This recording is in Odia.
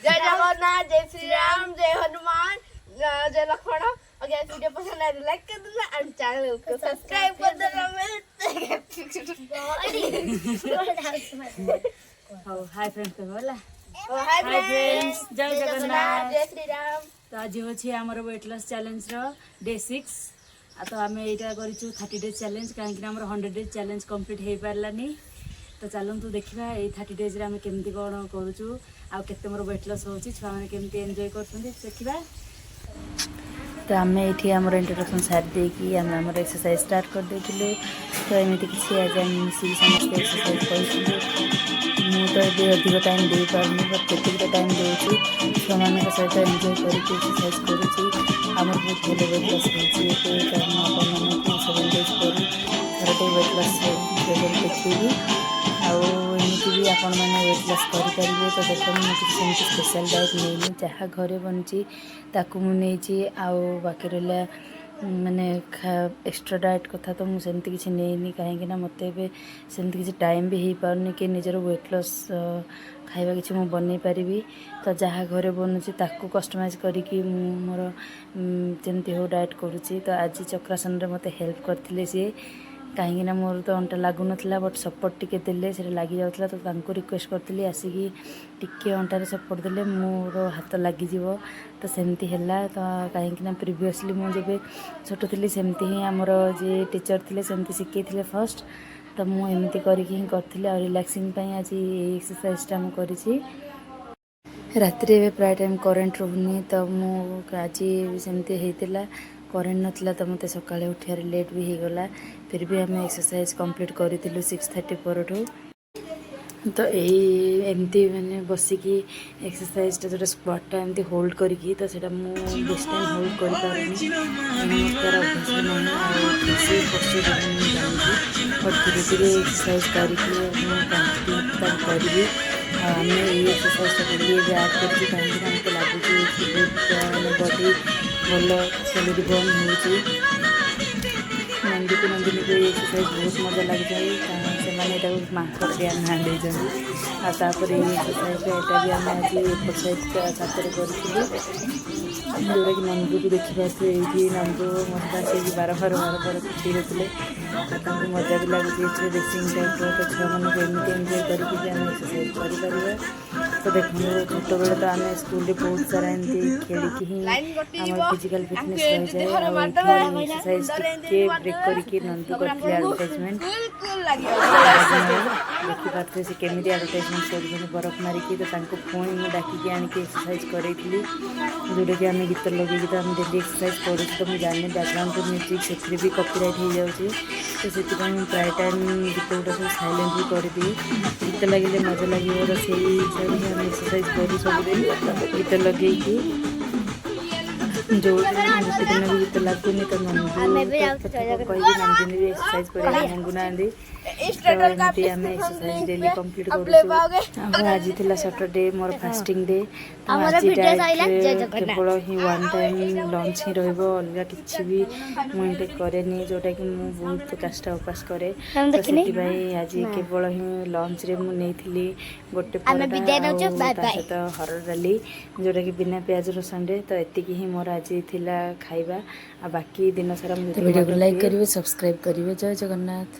ଜୟ ଜଗନ୍ନାଥ, ଜୟ ଶ୍ରୀରାମ, ଜୟ ହନୁମାନ, ଜୟ ଲକ୍ଷ୍ମଣ। ओके, वीडियो पसंद आए तो लाइक कर देना एंड चैनल को सब्सक्राइब कर देना। मिलते हैं। ହଉ, ହାଇ ଫ୍ରେଣ୍ଡ କହିବ ହେଲା। हाय। ହାଇ ଫ୍ରେଣ୍ଡସ୍, ଜୟ ଜଗନ୍ନାଥ। ଜୟ ଶ୍ରୀରାମ। ତ ଆଜି ହେଉଛି ଆମର ୱେଟ୍ ଲସ୍ ଚ୍ୟାଲେଞ୍ଜର ଡେ 6। ଆଉ ତ ଆମେ ଏଇଟା କରିଛୁ 30 ଡେଜ୍ ଚ୍ୟାଲେଞ୍ଜ, କାହିଁକିନା ଆମର 100 ଡେଜ୍ ଚ୍ୟାଲେଞ୍ଜ କମ୍ପ୍ଲିଟ୍ ହେଇପାରିଲାନି। ତ ଚାଲନ୍ତୁ ଦେଖିବା, ଏଇ 30 ଡେଜ୍ରେ ଆମେ କେମିତି କ'ଣ କରୁଛୁ ଆଉ କେତେ ମୋର ୱେଟ୍ ଲସ୍ ହେଉଛି, ଛୁଆମାନେ କେମିତି ଏନ୍ଜୟ କରୁଛନ୍ତି ଦେଖିବା। ତ ଆମେ ଏଇଠି ଆମର ଇଣ୍ଟ୍ରୋଡକ୍ସନ୍ ସାରି ଦେଇକି ଆମେ ଆମର ଏକ୍ସରସାଇଜ୍ ଷ୍ଟାର୍ଟ କରିଦେଇଥିଲୁ। ତ ଏମିତି କିଛି ଆଜି ଆମେ ମିଶିକି ସମସ୍ତେ ଏକ୍ସରସାଇଜ୍ କରିଥିଲୁ। ମୁଁ ତ ଏବେ ଅଧିକ ଟାଇମ୍ ଦେଇପାରୁନି, ବଟ୍ ଯେତିକି ତ ଟାଇମ୍ ଦେଉଛି, ଛୁଆମାନଙ୍କ ସହିତ ଏନ୍ଜୟ କରିକି ଏକ୍ସରସାଇଜ୍ କରୁଛି। ଆମର ବହୁତ ଭଲ ୱେଟ୍ ଲସ୍ ହେଇଛି ଏବେ। କାରଣ ଆପଣମାନଙ୍କୁ 7 ଡେଜ୍ ପରେ ଥରଟେ ୱେଟ୍ ଲସ୍ ରେଜଲ୍ଟ ଦେଖେଇବି। ଆଉ ଏମିତି ବି ଆପଣମାନେ ୱେଟ୍ ଲସ୍ କରିପାରିବେ। ତ ଦେଖନ୍ତୁ, ମୁଁ କିଛି ସେମିତି ସ୍ପେଶାଲ୍ ଡାଏଟ୍ ନେଇନି। ଯାହା ଘରେ ବନିଛି, ତାକୁ ମୁଁ ନେଇଛି। ଆଉ ବାକି ରହିଲା ମାନେ ଏକ୍ସଟ୍ରା ଡାଏଟ୍ କଥା, ତ ମୁଁ ସେମିତି କିଛି ନେଇନି, କାହିଁକିନା ମୋତେ ଏବେ ସେମିତି କିଛି ଟାଇମ୍ ବି ହେଇପାରୁନି କି ନିଜର ୱେଟ୍ ଲସ୍ ଖାଇବା କିଛି ମୁଁ ବନେଇ ପାରିବି। ତ ଯାହା ଘରେ ବନୁଛି, ତାକୁ କଷ୍ଟମାଇଜ୍ କରିକି ମୁଁ ମୋର ଯେମିତି ହଉ ଡାଏଟ୍ କରୁଛି। ତ ଆଜି ଚକ୍ରାସନରେ ମୋତେ ହେଲ୍ପ କରିଥିଲେ ସିଏ, କାହିଁକିନା ମୋର ତ ଅଣ୍ଟା ଲାଗୁନଥିଲା, ବଟ୍ ସପୋର୍ଟ ଟିକେ ଦେଲେ ସେଇଟା ଲାଗିଯାଉଥିଲା। ତ ତାଙ୍କୁ ରିକ୍ୱେଷ୍ଟ କରିଥିଲି, ଆସିକି ଟିକେ ଅଣ୍ଟାରେ ସପୋର୍ଟ ଦେଲେ ମୋର ହାତ ଲାଗିଯିବ। ତ ସେମିତି ହେଲା। ତ କାହିଁକିନା ପ୍ରିଭିୟସଲି ମୁଁ ଯେବେ ଛୋଟ ଥିଲି, ସେମିତି ହିଁ ଆମର ଯିଏ ଟିଚର୍ ଥିଲେ, ସେମିତି ଶିଖେଇଥିଲେ ଫାର୍ଷ୍ଟ। ତ ମୁଁ ଏମିତି କରିକି ହିଁ କରିଥିଲି। ଆଉ ରିଲାକ୍ସିଂ ପାଇଁ ଆଜି ଏଇ ଏକ୍ସରସାଇଜଟା ମୁଁ କରିଛି। ରାତିରେ ଏବେ ପ୍ରାୟ ଟାଇମ୍ କରେଣ୍ଟ ରହୁନି। ତ ମୁଁ ଆଜି ବି ସେମିତି ହେଇଥିଲା, କରେଣ୍ଟ ନଥିଲା, ତ ମୋତେ ସକାଳେ ଉଠିବାରେ ଲେଟ୍ ବି ହେଇଗଲା। ଫିର୍ ବି ଆମେ ଏକ୍ସରସାଇଜ୍ କମ୍ପ୍ଲିଟ୍ କରିଥିଲୁ 6:30 ପରଠୁ। ତ ଏଇ ଏମିତି ମାନେ ବସିକି ଏକ୍ସରସାଇଜଟା, ଯେଉଁଟା ସ୍କ୍ୱାଟ୍ଟା ଏମିତି ହୋଲ୍ଡ କରିକି, ତ ସେଇଟା ମୁଁ ବେଶୀ ଟାଇମ୍ ହୋଲ୍ଡ କରିପାରୁନି, କାରଣ ମୋର ତା'ର ଅଭ୍ୟାସ ବି ନାହିଁ ଆଉ ଠିକ୍ ସେ ପୋଶ୍ଚର ମୁଁ ଜାଣିଛି। ବଟ୍ ଧୀରେ ଧୀରେ ଏକ୍ସରସାଇଜ୍ କରିକି ମୁଁ ତାକୁ କରିବି। ଆଉ ଆମେ ଏଇ ଏକ୍ସରସାଇଜଟା ଡେଲି ଏବେ ଆଡ଼୍ କରିଛୁ, କାହିଁକିନା ମୋତେ ଲାଗୁଛି ଏଇଥିରେ ବହୁତ ମାନେ ବଡି ଭଲ କ୍ୟାଲୋରି ବର୍ନ ହେଉଛି। ନନ୍ଦୁକୁ, ନନ୍ଦିନୀକୁ ଏଇ ଏକ୍ସରସାଇଜ୍ ବହୁତ ମଜା ଲାଗିଥାଏ, କାରଣ ସେମାନେ ଏଇଟାକୁ ମାଙ୍କଡ଼ ଡିଆଁ ନାଁ ଦେଇଛନ୍ତି। ଆଉ ତାପରେ ଏଇ ଏକ୍ସରସାଇଜ୍ଟା, ଏଇଟା ବି ଆମେ ଆଜି ଏପଟ ସାଇଡ଼୍ ଛାତରେ କରିଥିଲୁ, ଯେଉଁଟାକି ନନ୍ଦୁକୁ ଦେଖିପାରୁଥିବେ ଏଇଠି। ନନ୍ଦୁ ମୋତେ ଆସିକି ବାରମ୍ବାର ବାରମ୍ବାର ପିଟି ହେଉଥିଲେ ଆଉ ତାଙ୍କୁ ମଜା ବି ଲାଗୁଛି ଏଥିରେ, ରେସିଂ ଟାଇପ୍ର। ତ ଛୁଆମାନଙ୍କୁ ଏମିତି ଏନ୍ଜୟ କରିକି ବି ଆମେ ଏକ୍ସରସାଇଜ୍ କରିପାରିବା। ତ ଦେଖନ୍ତୁ, ଛୋଟବେଳେ ତ ଆମେ ସ୍କୁଲରେ ବହୁତ ସାରା ଏମିତି ଖେଳିକି ହିଁ ଆମର ଫିଜିକାଲ୍ ଫିଟନେସ୍ ରହିଯାଏ। ଆଉ ଏଇଠି ଏକ୍ସରସାଇଜ୍ ଟିକେ ବ୍ରେକ୍ କରିକି ନନ୍ଦୁ କରିଥିଲେ ଆଡ଼ଭର୍ଟାଇଜମେଣ୍ଟ। କୁଲ କୁଲ ଲାଗିବ। ଦେଖିପାରୁଥିବେ ସେ କେମିତି ଆଡ଼ଭର୍ଟାଇଜମେଣ୍ଟ କରୁଛନ୍ତି ବରଫ ମାରିକି। ତ ତାଙ୍କୁ ପୁଣି ମୁଁ ଡାକିକି ଆଣିକି ଏକ୍ସରସାଇଜ୍ କରେଇଥିଲି, ଯେଉଁଟାକି ଆମେ ଗୀତ ଲଗେଇକି ତ ଆମେ ଡେଲି ଏକ୍ସରସାଇଜ୍ କରୁଛୁ। ତ ମୁଁ ଜାଣିନି, ବ୍ୟାକଗ୍ରାଉଣ୍ଡ ମ୍ୟୁଜିକ୍ ସେଥିରେ ବି କପିରାଇଟ୍ ହେଇଯାଉଛି। ତ ସେଥିପାଇଁ ମୁଁ ପ୍ରାୟ ଟାଇମ୍ ଗୀତ ଗୁଡ଼ା ସବୁ ସାଇଲେଣ୍ଟ ବି କରିଦିଏ। ଗୀତ ଲାଗିଲେ ମଜା ଲାଗିବ। ତ ସେଇ ହିସାବରେ ହିଁ ଆମେ ଏକ୍ସରସାଇଜ୍ କରୁ ସବୁଦିନ ଗୀତ ଲଗେଇକି। ଯେଉଁଦିନ ଗୋଟେ ଦିନ ବି ଗୀତ ଲାଗୁନି, ତ ନନ୍ଦୁ କଥା କହିକି ନନ୍ଦିନୀ ବି ଏକ୍ସରସାଇଜ୍ କରିବାକୁ ମଙ୍ଗୁନାହାନ୍ତି। ତ ଏମିତି ଆମେ ଏକ୍ସରସାଇଜ୍ ଡେଲି କମ୍ପ୍ଲିଟ୍ କରୁଛୁ। ଆଉ ଆଜି ଥିଲା ସଟରଡେ, ମୋର ଫାଷ୍ଟିଂ ଡେ। ତ ଆଜି ଡାଏଟ୍ରେ କେବଳ ହିଁ ୱାନ୍ ଟାଇମ୍ ଲଞ୍ଚ ହିଁ ରହିବ, ଅଲଗା କିଛି ବି ମୁଁ ଇନଟେକ୍ କରେନି, ଯେଉଁଟାକି ମୁଁ ବହୁତ କାଷ୍ଟା ଉପାସ କରେ। ତ ସେଥିପାଇଁ ଆଜି କେବଳ ହିଁ ଲଞ୍ଚରେ ମୁଁ ନେଇଥିଲି ଗୋଟେ ପରଟା ଆଉ ତା ସହିତ ହରଡ଼ ଡାଲି, ଯେଉଁଟାକି ବିନା ପିଆଜ ରସୁଣରେ। ତ ଏତିକି ହିଁ ମୋର ଆଜି ଥିଲା ଖାଇବା। ଆଉ ବାକି ଦିନ ସାରା ମୁଁ ଭିଡ଼ିଓକୁ ଲାଇକ୍ କରିବେ, ସବସ୍କ୍ରାଇବ୍ କରିବେ। ଜୟ ଜଗନ୍ନାଥ।